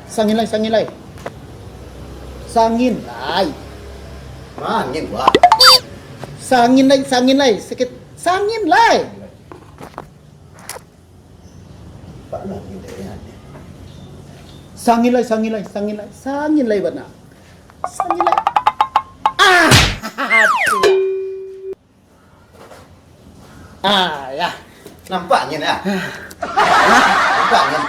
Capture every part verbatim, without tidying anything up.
Sangin lai, sangin lai. Sangin lai. Mangin, Wak. Sangin lai, sangin lai. Sakik, sangin lai. Pak, lah, ni dah, ya. Sangin lai, sangin lai, sangin lai. Sangin lai bana. Sangin lai. Ah! Ah, ya. Nampak angin, ah? Nampak angin?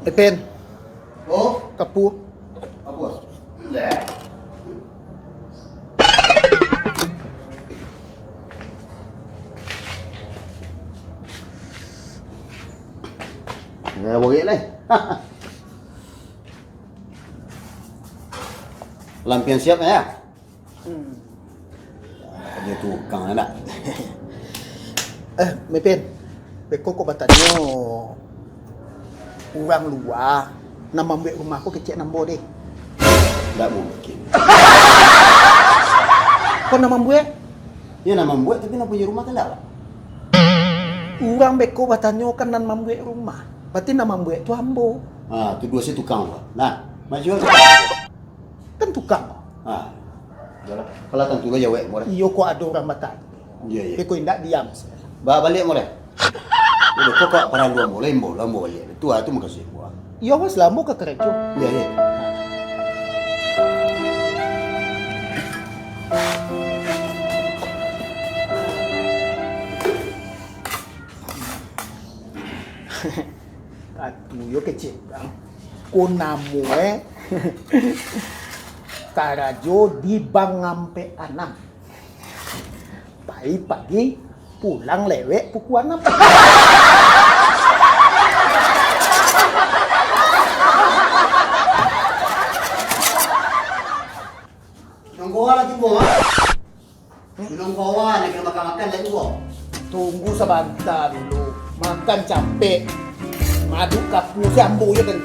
Epin. Oh? Kapua. Kapua. Ya, boleh lah. Lampian siap, ya? Hmm. Dia tukang anak. Eh, Mepin, beko kok batanyo urang lua nan mambuek rumah ko kecek nan ambo deh. Ndak mungkin. Kok nan mambuek? Ya, nan mambuek, tapi nan punyo rumah kan ndak, Pak? Urang beko batanyo kan nan mambuek rumah. Berarti nan mambuek tu ambo. Ah, tu duo si tukang, Pak. Nah, maju. Kan tukang. Ah, iyolah. Kalau tantu lah jawek, murah. Iyo, kok ado urang batanyo. Iya, iya. Tapi kok indak diam. Ba, baliak, murah. Udah, kok, kok paralu ambo, lah ambo, lah ambo baliak. Tu, ah, tu makasih ambo, ah. Iyo, awas lah, ambo ka karajo. Iya, iya. Atu yo kecil urang. Ko namo e karajo di bank ampek anam. Pai pagi, pulang lewek pukua anam. Nunggu lah tibo, ah. Minum kawan, nak kena makan-makan lagi, Bang. Tunggu sabanta dulu. Makan capek. Maduk kapua si ambo je tadi.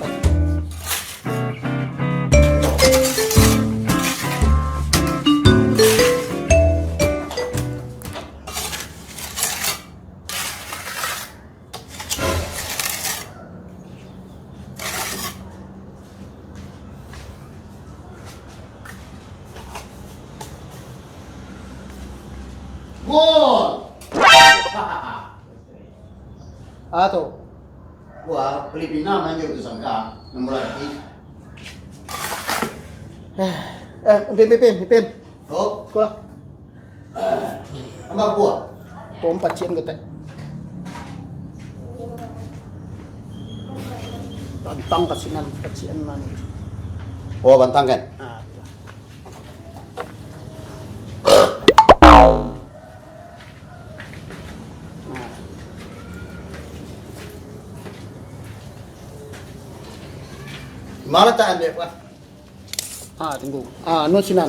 Gol! Ah, tu. Wah, Filipina main jauh tu sangka. Nomor lagi. Eh, eh, Pin, Pin, Pin, Pin. Oh. Sekolah. Tambah kuah. Tom pacian ketek. Bantang kasinan, pacian nan. Oh, bantang kan? Ah, iya. Nah. Mana tak ambil, Pak? Ah, tunggu. Ah, anu sinan.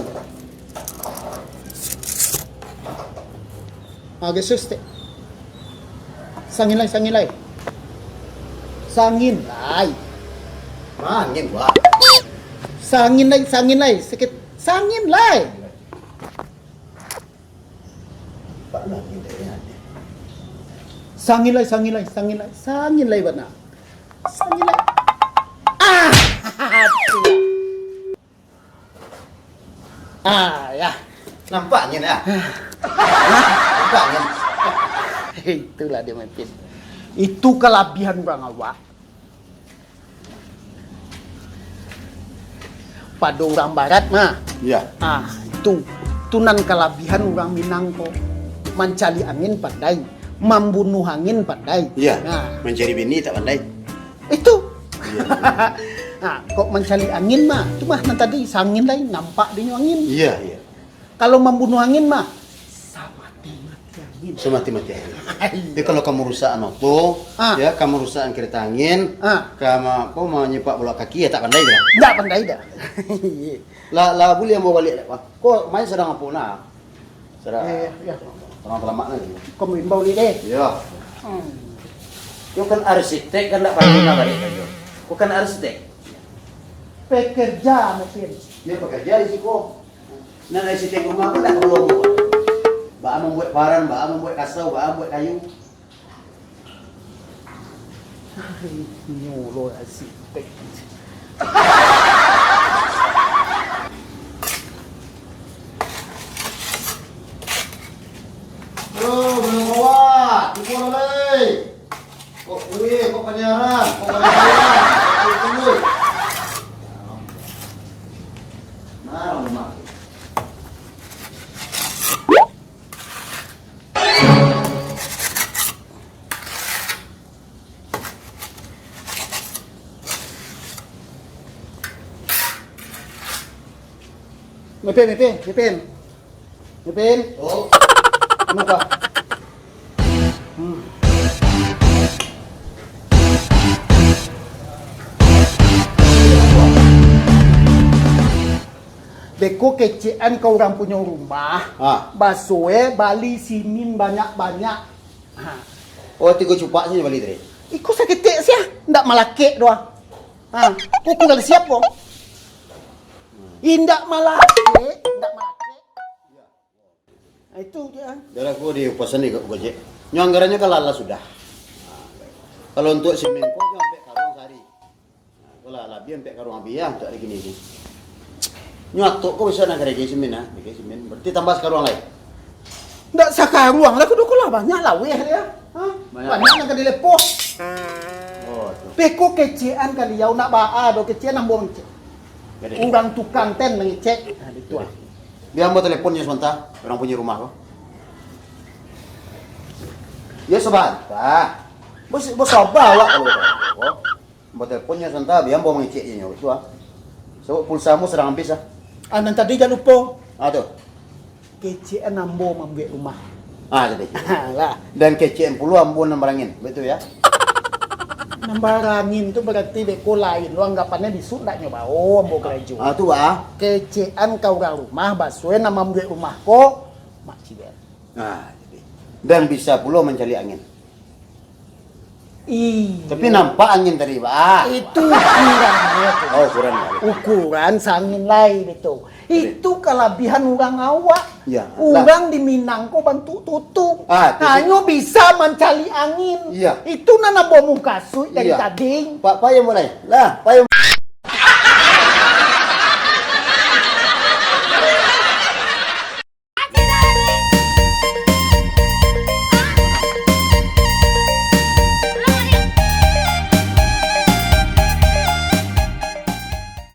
Ah, geser sitek. Sangin lai, sangin lai. Sangin lai. Mangin, Wak. Sangin lai, sangin lai. Sakik. Sangin lai. Sangin lai, sangin lai, sangin lai. Sangin lai bana. Sangin lai. Ah! Ah, ya. Nampak angin, ya? Nampak angin? Itulah dia, Mepin. Itu kalabihan urang awak. Pado urang barat mah. Iya. Ah, itu. Itu nan kalabihan urang Minang ko. Mancaliak angin pandai, mambunuah angin pandai. Iya. Nah. Mancari bini tak pandai. Itu. Iya. Nah, kok mancaliak angin mah, itu mah nan tadi, sangin lai, nampak dinyo angin. Iya, iya. Kalau mambunuah angin mah, samati-mati angin. Samati-mati angin. Tapi kalau ka marusakan oto, ah, ya, ka marusakan kereta angin, ah, ka ma-, apa, manyipak bulak kaki, ya tak pandai dah. Ndak pandai dah. Lah, lah buliah ambo baliak dek, Pak? Ko main sadang apo nah? Sadang, eh, ya, terang-terang lagi. Ko maimbau ni deh. Ya. Hmm. Yo kan arsitek kan ndak pandai nah baliak kan yo. Ko kan arsitek. Pekerja mungkin. Ya pekerja di siko. Nah, dari siteng rumah pun ndak kabawa. Baa mambuek paran, baa mambuek kasau, baa mambuek kayu. Nyo lo siteng. Yo, belum kuat. Cukup lo, leh. Kok kuih, kok panyaran, kok panyaran, kok kuih-kuih. Nah, rumah. Mipin, Mipin, Mipin. Mipin. Oh. Anu ka? Hmm. Beko kecekan ka urang punyo rumah, ah, baso e bali simin banyak-banyak. Ha. Oh, tigo cupak sajo bali tadi. Iko saketek sia, ndak malakek doh. Ha, kok tinggal siap ko? Indak malakek, indak malakek. Nah, itu dia. Dah lah, aku di pasan di Gojek. Nyo anggarannyo kan lah, lah sudah. Kalau untuk simin ko, nyo ampek karung sahari. Nah, ko lah, labiah ampek karung abih ya, untuk hari kini ni. Nyo atok ko bisa nak kerja simin, nah, bikin simin. Berarti tambah sakaruang lai. Ndak sakaruang lah, kudu ko lah banyak laweh dia. Ha? Banyak. Banyak nak ka dilepoh. Oh, tu. Beko kecekan kaliau nak baa do kecekan ambo mangecek. Jadi. Urang tukang ten mangecek. Nah, itu ah. Jadi. Bia ambo telepon nyo sabanta, urang punyo rumah ko. Yo, sabanta. Bos, bos sabar awak kalau ko. Ambo telepon nyo sabanta, bia ambo mangecek nyo, itu ah. Sabab pulsa ambo sadang abih ah. Ah, nan tadi jan lupo. Ah, tu. Kecekan ambo mambuek rumah. Ah, jadi. Lah. Dan kecekan pulo ambo nan barangin, betul ya? Nan barangin tu berarti beko lain lo anggapannyo, bisuak ndak nyo bao ambo karajo. Ah, tu ah. Kecekan ka urang rumah, baso e nan mambuek rumah ko, Mak Ciber. Ah, jadi. Dan bisa pulo mancaliak angin. Iyo. Tapi nampak angin tadi, Pak. Ah. Itu ukurannyo tu. Oh, ukuran. Ukuran saangin lai, betul. Jadi. Itu kalabihan urang awak. Ya, lah. Urang di Minang ko bantuak tutup. Ah, tu. Hanyo bisa mancaliak angin. Iya. Itu nan ambo mukasuik dari tadi. Pak, payah mulai. Lah, payah